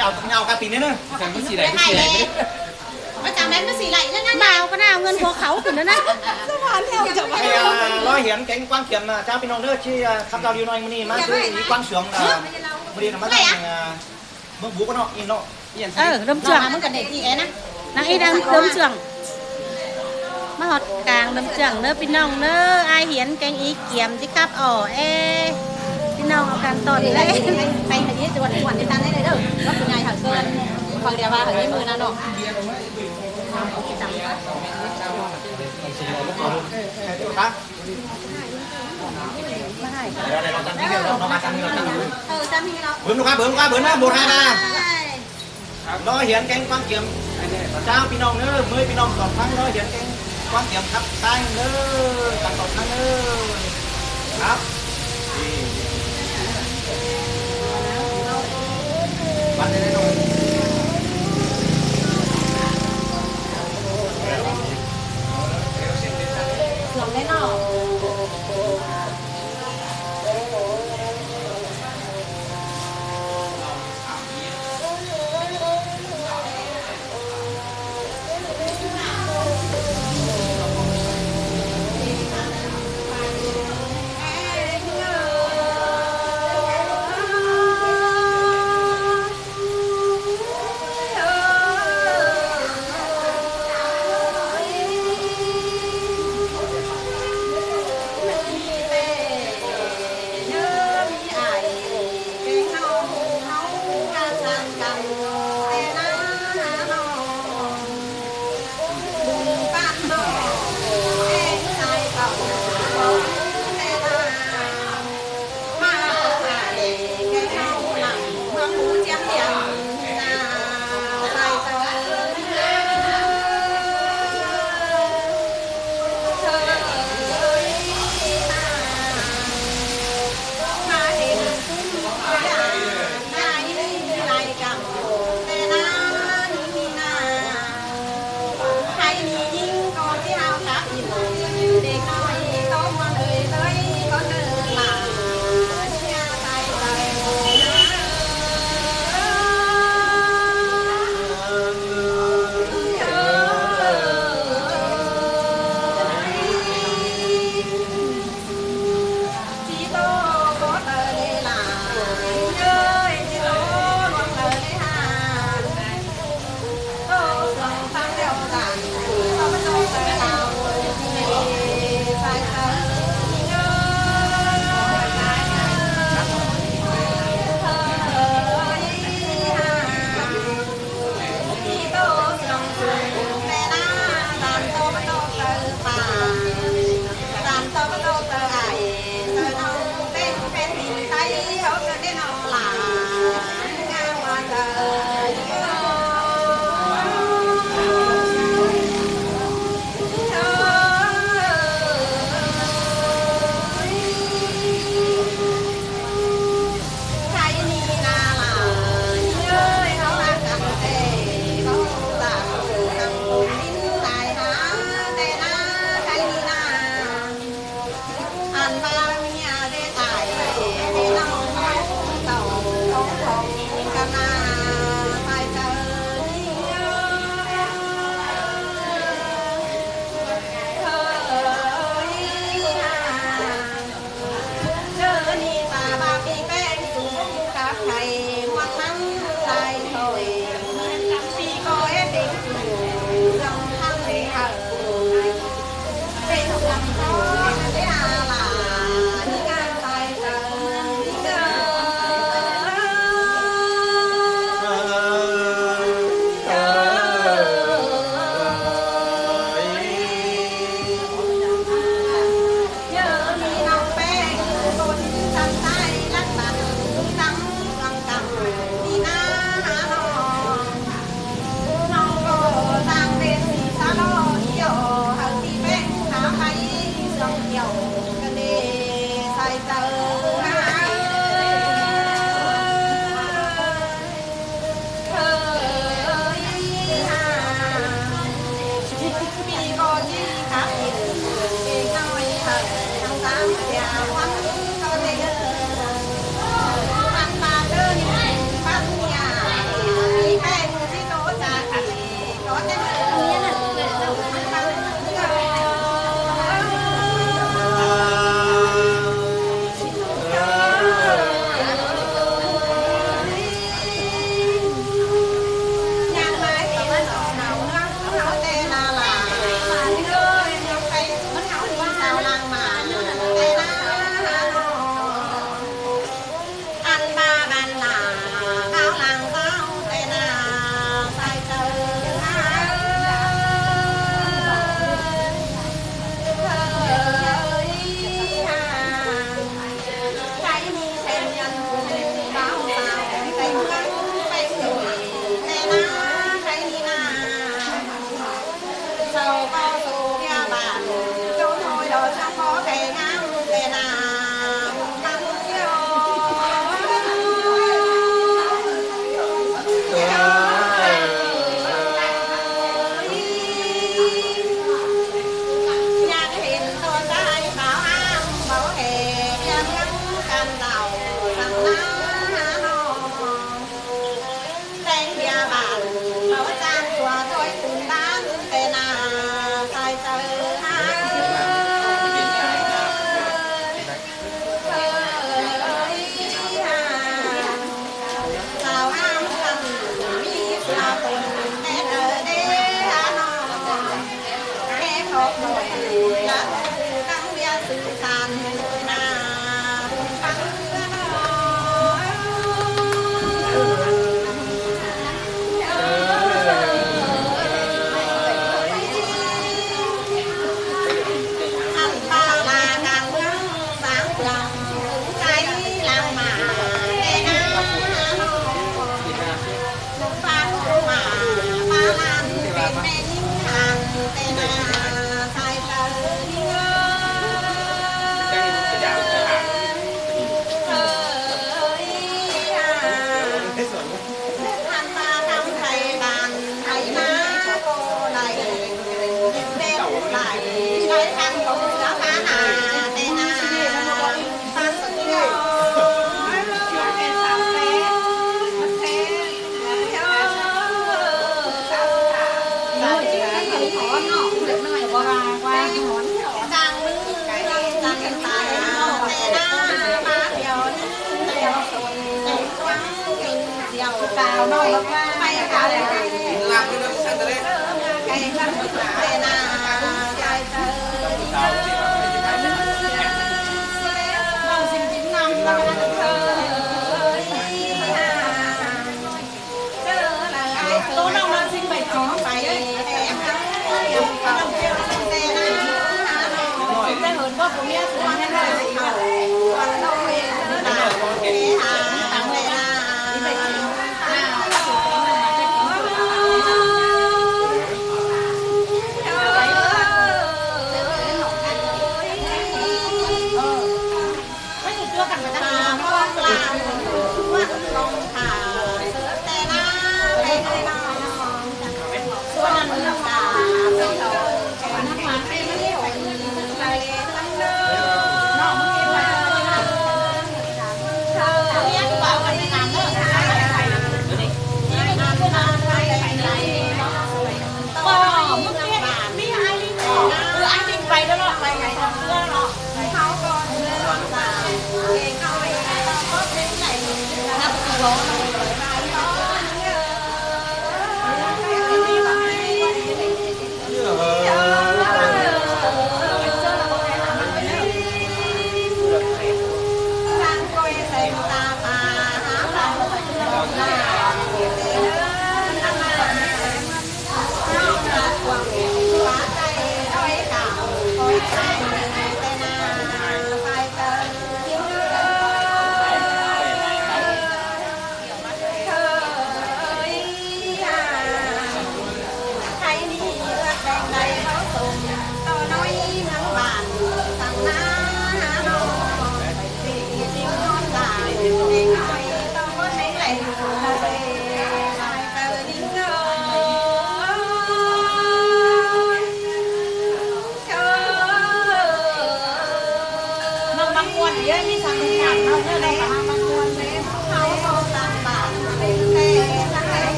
ເອົາເອົາກາຕີນເດີ ມັນຊິໄດ້ ມັນຊິໄດ້ ມາຈາກນັ້ນມັນຊິໄຫຼຈັ່ງນັ້ນ ມາເອົາກໍໄດ້ ເອົາເງິນພວກເຂົາຂຶ້ນນັ້ນນະ ສະພານແລ້ວຈະວ່າ ໃຫ້ ອ່າ ຮ້ອຍຫຽນແກງກວາງຂຽມນະ ຊາວພີ່ນ້ອງເດີ ທີ່ ອ່າ ຂັບເຮົາຢູ່ໜ້ອຍມື້ນີ້ມາຢູ່ທີ່ກວາງສຽງ ອ່າ ມື້ນີ້ນະ ມາຈາກ ອ່າ ເມືອງບຸກເນາະ ອີ່ເນາະ ເອີ ລົມຈວງ ເອີ ລົມຈວງ ມາຮອດກາງລົມຈວງເດີພີ່ນ້ອງເດີ ອ້າຍຫຽນແກງອີກຽມຊິຂັບອໍແອ ພີ່ນ້ອງເອົາການຕ້ອນເລີຍ ໄປໃຫ້ດີ ຈວນ ຈວນ ຕິດຕາມໄດ້ເລີຍເດີ ວ່າຜູ້ໃຫຍ່ເຂົາເຊີນ ເຂົາດຽວວ່າເຂົາມີມື້ນະເນາະ ເອີ ຈຳນີ້ເນາະ ເບິ່ງລູກຄ້າ ເບິ່ງລູກຄ້າ ເບິ່ງນະ ບໍ່ໄດ້ນະ ຮ້ອຍຫຽນແກງກວາງຂຽມ ເຈົ້າພີ່ນ້ອງເດີ ເມີຍພີ່ນ້ອງສອງຝັ່ງ ຮ້ອຍຫຽນແກງກວາງຂຽມ ຂັບຊ້າຍເດີ ກັນສອງຝັ່ງເດີ ຄັບ ບັດໄດ້ເນາະ ສວມໄດ້ເນາະ.